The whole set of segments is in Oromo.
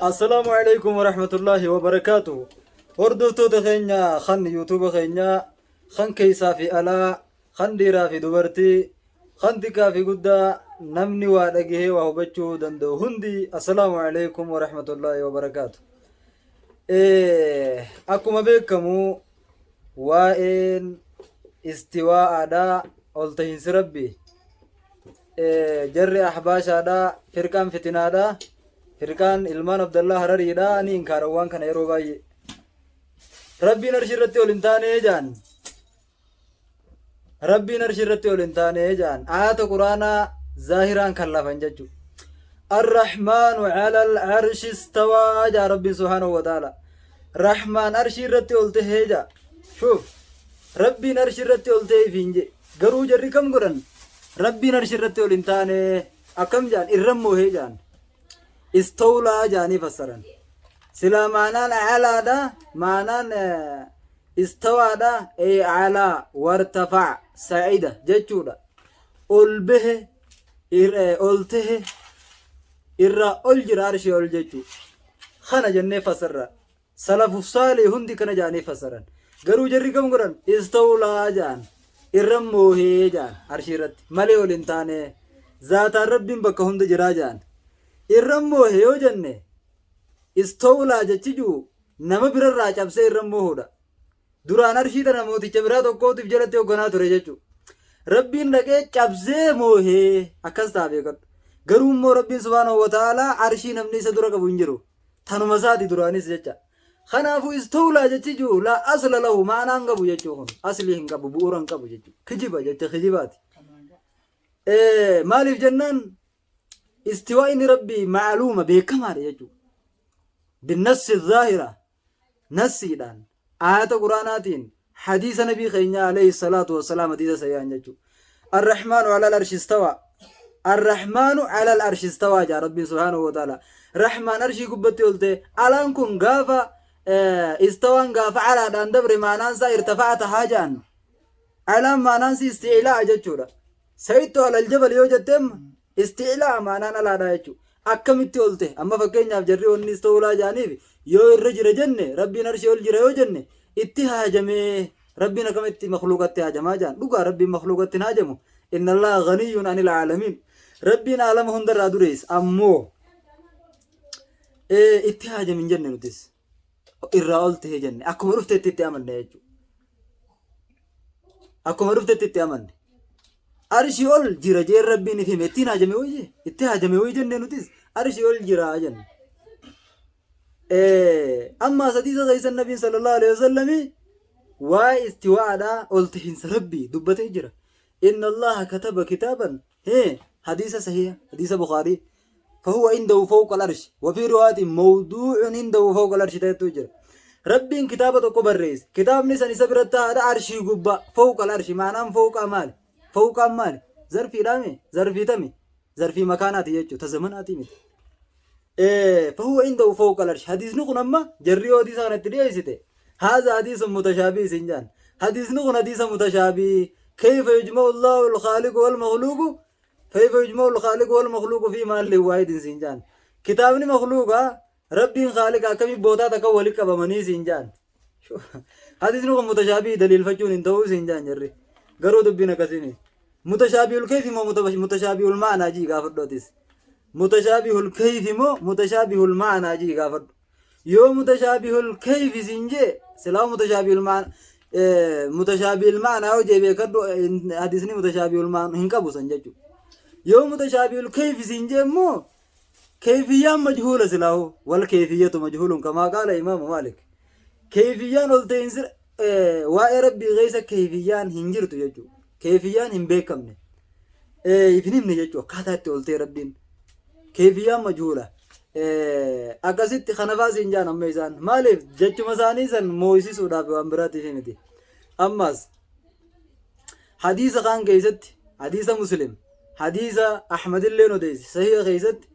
Assalaamu alaikum warahmatullaahi wabarakaatu. Hordoftoota keenya kan yuutuuba keenya kan keessaa fi alaa kan dhiiraa fi dubartii kan xiqqaa fi guddaa namni waa dhagahee waa hubachuu danda'u hundi assalaamu alaikum warahmatullaahi wabarakaatu. Akkuma beekamu waa'een istiwaa'aadha ol tahiinsi rabbi jarri ahbaashaadha firqaan fitinaadha firqaan ilmaan abdallaa harariidha ni inkaaran waan kana yeroo baay'ee rabbiin arshii irratti ol hin taane jaan Rabbiin arshii irratti ol hin taane ja'an aayata quraanaa zaahiraan kan lafan jechu. Arrahmaanu alal arshi istawaa ja'a Rabbiin subhaanahu wa ta'ala. Rahmaan arshii irratti ol tahee ja'a. Shuuf Rabbiin arshii irratti ol ta'e ifiin je. Garuu jarri kam godhan? Rabbiin arshii irratti ol hin taane akkam ja'an irra moohee ja'an. Istawlaa ja'anii fassaran. Silaa maanaan alaadha maanaan Istawaadha ay alaa wartafa'a sa'ida jechuudha. Ol bahe ol tahe irraa ol jira arshii ol jechuu. Kana jennee fasarra. Salafu saalih hundi kana jedhanii fasaran. Garuu jarri kam godhan istawlaa jedhan. Irra moohee jedhan arshii irratti malee ol hin taane. Zaataan rabbiin bakka hunda jiraa jedhan. Irra moohe yoo jenne istawlaa jechi jiru nama birarraa cabsee irra moohuudha. Duraan arshii tana mooticha biraa tokkootiif jalatti hoogganaa ture jechuudha. Rabbiin dhaqee cabsee moohee akkas ta'a beekadhu. Garuu immoo Rabbiin subhaanahu wa ta'aalaa arshii namni isa dura qabu hin jiru. Tanuma isaati duraanis jecha. Kanaafuu istawlaa jechi jiru laa asla lahu ma'anaa hin qabu jechuu kun aslii hin qabu bu'uura hin qabu jechuudha. Kijiba jecha kijibaati. Maaliif jennaan istiwaa inni Rabbii ma'aluuma beekamaadha jechuudha. Binnassi zaahira nassiidhaan aayata quraanaatiin hadiisa nabii keenyaa alayhi salaatu wassalaam hadiisa sayyaan jechuudha. Arrahmaanu alal arshi istawaa. Arrahmaanu alal arshi istawaa jaa Rabbiin subhaanahu wa ta'ala. Rahmaan arshii gubbatti ol ta'e alaan kun gaafa istawaan gaafa alaadhaan dabre maanaan isaa irtafa'a tahaa jaan. Alaan maanaan si isti'ilaa jechuudha. Sayittu alal jabal yoo jette amma isti'laa maanaan alaadha jechuudha. Akkamitti ol ta'e amma fakkeenyaaf jarri wanni istawlaa jedhaniif yoo irra jira jenne rabbiin arshii ol jira yoo jenne itti haajamee rabbiin akkamitti makluuqatti haajamaa jedhan dhugaa rabbiin makluuqatti hin haajamu inna allaha ganiyyun anil aalamiin rabbiin aalama hundarraa dureessa ammoo itti haajam hin jenne nutis irraa ol ta'e jenne akkuma dhuftetti itti amanne jechuudha. Akkuma dhuftetti itti amanne. Arshii ol jira jeen rabbiin if hime ittiin haajame wayye itti haajame wayye jenne nutis arshii ol jira jenne. Amma hadiisa keessa nabiin sallallahu alaihi wasallami waa'ee istiwaadhaa ol tahinsa rabbii dubbatee jira. Inna Allaha kataba kitaaban hadiisa sahiha hadiisa Bukhaarii fahuwa indahu fawqa al-arsh wa fi riwaayatin mawduu'un indahu fawqa al-arsh ta'etu jira. Rabbiin kitaaba tokko barreesse. Kitaabni san isa biratti haadha arshii gubbaa fawqa al-arshi maanaan fawqaa maali? Fawqaan maali? Zarfiidhaami? Zarfii tami? Zarfii makaanaati jechuudha. Ta zamanaati miti. Fahuwa indahu fawqa al-arsh. Hadiisni kun amma jarri yoo hadiisa kanatti dhiyeessite haadha hadiisa mutashaabii isin jaan. Hadiisni kun hadiisa mutashaabii kayfa yujma'u Allahu al-khaaliqu wal makhluuqu Kayfa yujma'u al-khaaliqu wal makhluuqu fi mahallin waahidin siin jaan. Kitaabni makhluuqa Rabbiin khaaliqa akkamii bootaa takka wali qabamanii siin jaan. Hadiisni kun mutashaabii daliilfachuun hin ta'uu siin jaan jarri. Garuu dubbiin akkasii miti. Mutashaabihul kayfi moo mutashaabihul ma'anaa jii gaafadhu atis. Mutashaabihul kayfi moo mutashaabihul ma'anaa jii gaafadhu. Yoo mutashaabihul kayfi siin jee silaa mutashaabihul ma'anaa mutashaabihul ma'anaa yoo jee beekadhu hadiisni mutashaabihul ma'anaa hin qabu san jechuudha. Yoo mutashaabihul kayfi siin jee immoo kayfiyyaan majhuula silaahu wal kayfiyyatu majhuulun kamaa qaala imaamu Maalik. Kayfiyyaan ol ta'insi waa'ee rabbii keessa kayfiyyaan hin jirtu jechuudha. Kayfiyyaan hin beekamne. Hin himne jechuudha akkaataa itti ol ta'e rabbiin. Kayfiyyaan majhuula. Akkasitti kana fa'aa siin jaan amma isaan. Maaliif jechuma isaanii san moo'isisuudhaaf waan biraatiif miti. Ammas hadiisa kaan keessatti hadiisa Muslim hadiisa Ahmad illee odeesse sahiha keessatti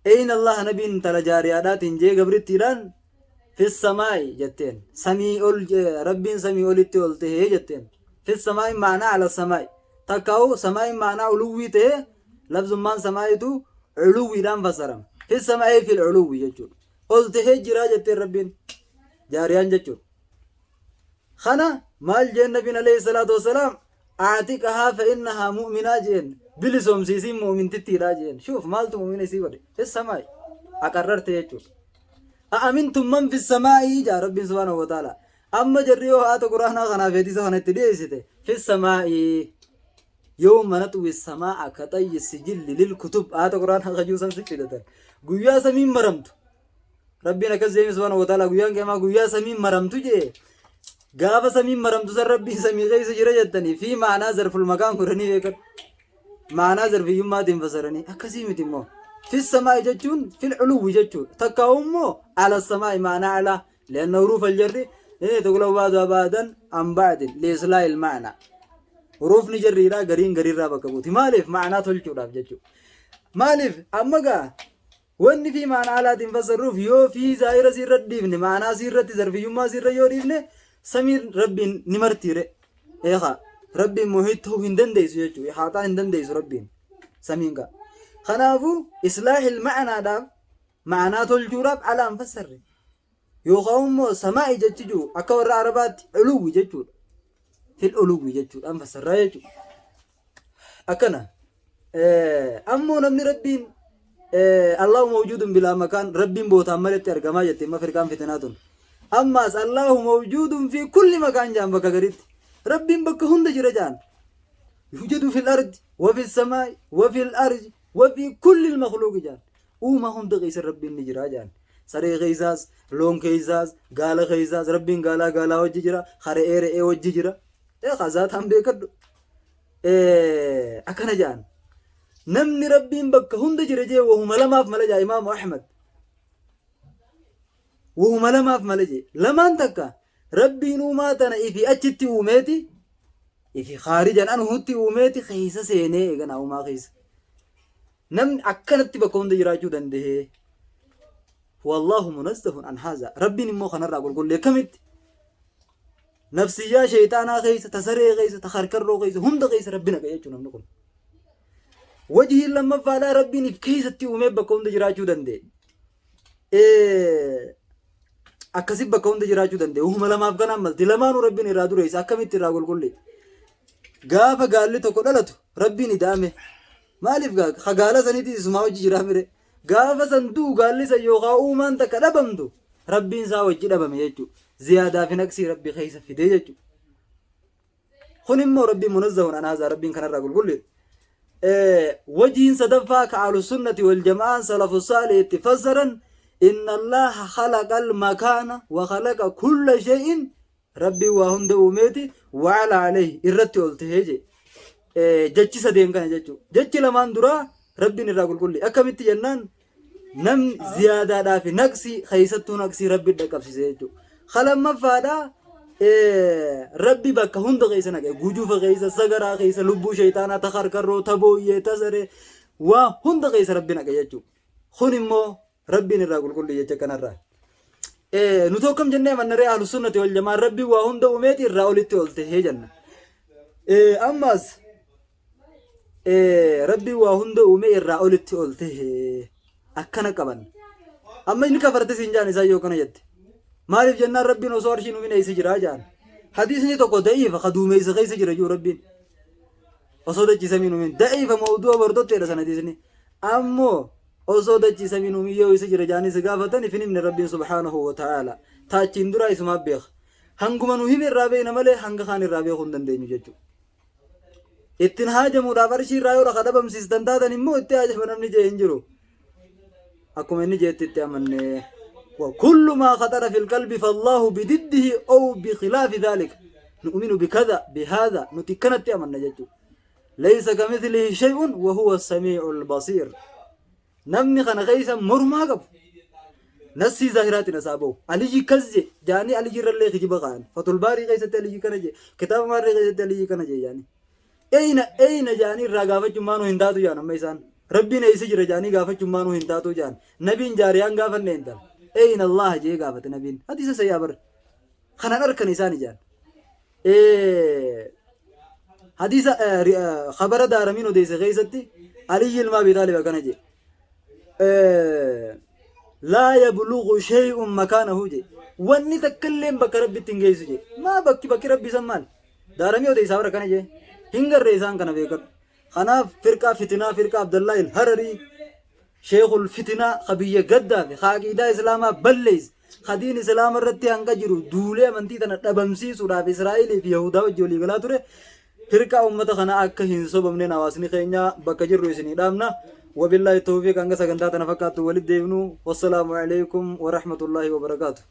Eyna Allah nabiin intala jaariyaadhaatiin jee gabrittiidhaan fis samaa'i jetteen samii ol rabbiin samii olitti ol tahee jetteen fis samaa'i ma'anaa ala samaa'i takkaa'u samaa'i ma'anaa uluwwii tahee Lafzummaan samaa'iitu culuwwiidhaan fassarama. Fi samaa'i fil culuwwi jechuudha. Ol tahee jiraa jetteen Rabbiin jaariyaan jechuudha. Kana maal jeen Nabiin alayhi salaatu wassalaam? Aatiqahaa fa innahaa mu'minaa jeen, bilisoomsi isiin mu'mintittiidha jeen. Shuuf, maaltu mu'mina isii godhe? Fi samaa'i aqarrarte jechuudha. A'amintum man fi samaa'i jaa Rabbiin subhaanahu wa ta'ala. Amma jarri yoo haata Qur'aanaa kanaaf hadiisa kana itti dhiyeessite, fi samaa'i yawma natwi samaa'a ka xayyi sijilli lil kutub, haata Qur'aanaa kajuu san si fidatan. Guyyaa samiin maramtu, Rabbiin akkas jedhee subhaanahu wa ta'ala, guyyaan qiyaamaa guyyaa samiin maramtu jee. Gaafa samiin maramtu san Rabbiin samii keessa jira jettanii fi ma'anaa zarful makaan godhanii beekan. Ma'anaa zarfiyyummaatiin fasaranii akkasii miti immoo. Fi samaa'i jechuun fil culuwwi jechuudha. Takka immoo ala samaa'i ma'anaa alaa. Lianna huruuf aljarri tuqlabu ba'duhaa ba'dan an ba'din liislaahil ma'anaa. Huruufni jarriidhaa gariin gariirraa bakka buuti. Maaliif? Ma'anaa tolchuudhaaf jechuudha. Maaliif? Amma gaa wanni fi ma'anaa alaatiin fassarruuf, yoo fi zaahira siirra dhiifne, ma'anaa siirratti zarfiyyummaa siirra yoo dhiifne, samiin Rabbiin ni martiire. Eegaa Rabbiin muhiit ta'uu hin dandeessu jechuudha. Ihaaxaa hin dandeessu Rabbiin samiin gaa. Kanaafuu islaahil ma'anaadhaaf, ma'anaa tolchuudhaaf alaan fassarre. Yookaan immoo samaa'i jechi jiru akka warra Arabaatti uluwwi jechuudha. Fil uluwwi jechuudhaan fassarraa jechuudha. Akkana. Ammoo namni Rabbiin Allahu mawjuudun bilaa makaan, Rabbiin bootaan maletti argamaa jette imma firqaan fitinaa tun. Ammaas Allahu mawjuudun fi kulli makaan jaan bakka garitti. Rabbiin bakka hunda jira jaan. Yujadu fil ardi wa fis samaa'i wa fil arji wa fi kulli makhluuqi jaan. Uumaa hunda keessa Rabbiin ni jira jaan. Saree keessaas, loon keessaas, gaala keessaas, Rabbiin gaalaa gaalaa wajji jira, ka re'ee re'ee wajji jira. Eegaa zaataan beekadhu. Akkana jaan. Namni Rabbiin bakka hunda jira jee wahuma lamaaf mala jaa Imaamu Ahmad. Wahuma lamaaf mala jee. Lamaan takka Rabbiin uumaa tana ifi achitti uumeeti, ifi khaarijan anhutti uumeeti keessa seenee eeganaa uumaa keessa. Namni akkanatti bakka hunda jiraachuu dandahee? Wallaahu munazzahun an haazaa. Rabbiin immoo kanarraa qulqullee akkamitti? Nafsiyyaa sheeyxaanaa keessa, ta saree keessa, ta karkarroo keessa, hunda keessa Rabbi naqa jechuudha namni kun. Wajhiin lammaffaadhaa Rabbiin if keessatti uumee bakka hunda jiraachuu danda'e. Akkasi bakka hunda jiraachuu danda'e. Uhuma lamaaf kanaan malti. Lamaanuu Rabbiin irraa dureessa. Akkamitti irraa qulqullee? Gaafa gaalli tokko dhalatu Rabbiin ida'ame. Maaliif gaa ka gaala saniitis isumaa wajji jiraa mire? Gaafa san du'u gaalli san yookaa uumaan takka dhabamtu Rabbiin isaa wajji dhabame jechuu. Ziyaadaa fi naqsii Rabbi keessa fidee jechuu. Kun immoo Rabbiin munazzahun an haazaa, Rabbiin kanarraa qulqulliidha. Wajiin sadaffaa ka ahlusunnati wal jama'aan salafu saalih itti fassaran, inna Allaha khalaqal makaana wa khalaqa kulla shay'in, Rabbiin waa hunda uumeeti, wa'ala alayhi irratti ol tahee jee. Jechi sadeen kana jechuudha. Jechi lamaan duraa Rabbiin irraa qulqulli. Akkamitti jennaan, namni ziyaadaadhaa fi naqsii keessattuu naqsii Rabbi dhaqqabsiise jechuudha. Ka lammaffaadhaa Rabbi bakka hunda keessa naqe. Gujufa keessa, sagaraa keessa, lubbuu shayxaanaa, ta karkarroo, ta booyyee, ta saree, waa hunda keessa Rabbi naqe jechuudha. Kun immoo Rabbiin irraa qulqullii jecha kanarraa. Nuti akkam jennee amanna ree? Ahlu sunnati wal jamaa Rabbiin waa hunda uumeeti irraa olitti ol tahee jenna. Ammas Rabbiin waa hunda uumee irraa olitti ol tahee akkana qaban. Amma inni kafarte siin jaan isaan yoo kana jette. Maaliif jennaan, Rabbiin osoo arshiin uumin eessa jiraa jaan. Hadiisni tokko da'iifa ka duumeysa keessa jira jiru Rabbiin. Osoo dachii samiin uumin da'iifa mawdu'a bordotteedha sana hadiisni. Ammoo osoo dachii samiin uumin yoo isa jira jaanii si gaafatan, ifin himne Rabbiin subhaanahu wa ta'aala. Taachiin duraa isumaaf beeka. Hanguma nu hime irraa beekna malee hanga kaan irraa beekuu hin dandeenyu jechuudha. Ittiin haajamuudhaaf arshii irraa yoo dhaka dhabamsiistan taatan immoo itti haajama namni jee hin jiru. Akkuma inni jeetti itti amanne. Wa kullu maa khaxara fil qalbi fallaahu bididdihi ow bikhilaafi dhaalika. Nu'minu bikadha bihaadha, nuti kanatti amanna jechuudha. Laysa kamithlihi shay'un wa huwa as-samii'ul basiir. Namni kana keessa mormaa qabu. Nassii zaahiraatiin asaa bahu. Aliyyi kas je jaanii Aliyyi irrallee kijiba kaa'an. Fatul Baarii keessatti Aliyyi kana je, kitaaba Maarree keessatti Aliyyi kana je jaanii. Eyna eyna jaanii irraa gaafachuun maanuu hin taatu jaan amma isaan. Rabbiin eessa jira jaanii gaafachuun maanuu hin taatu jaan. Nabiin jaariyaan gaafanne hin taane. Eyna Allah jee gaafate nabiin. Hadiisa sayyaa bara. Kanan arkan isaan ijaan. Hadiisa khabara Daaramiin odeesse keessatti Aliyyi ilma Abi Xaalib akkana jedhe. Laa yablughu shay'un makaanahu jedhe. Wanni takka illeen bakka Rabbitti hin geessu jedhe. Maa bakki bakki Rabbi san maal? Daaramii odeessaa bara kana jedhe. Hin garree isaan kana beekadhu. Kanaaf firqaa fitinaa firqaa Abdallaahil Hararii sheekul fitinaa ka biyya gaddaa fi ka aqiidaa islaamaa balleesse ka diin islaama irratti hanga jiru duulee amantii tana dhabamsiisuudhaaf Israa'elii fi Yahudaa wajji walii galaa ture. Firqaa ummata kana akka hin sobamneen hawaasni keenya bakka jirru isinii dhaamna. Wabillaahi tawfiiq hanga sagantaa tana fakkaattu walitti deebinu. Wassalaamu alaikum warahmatullaahi wabarakaatu.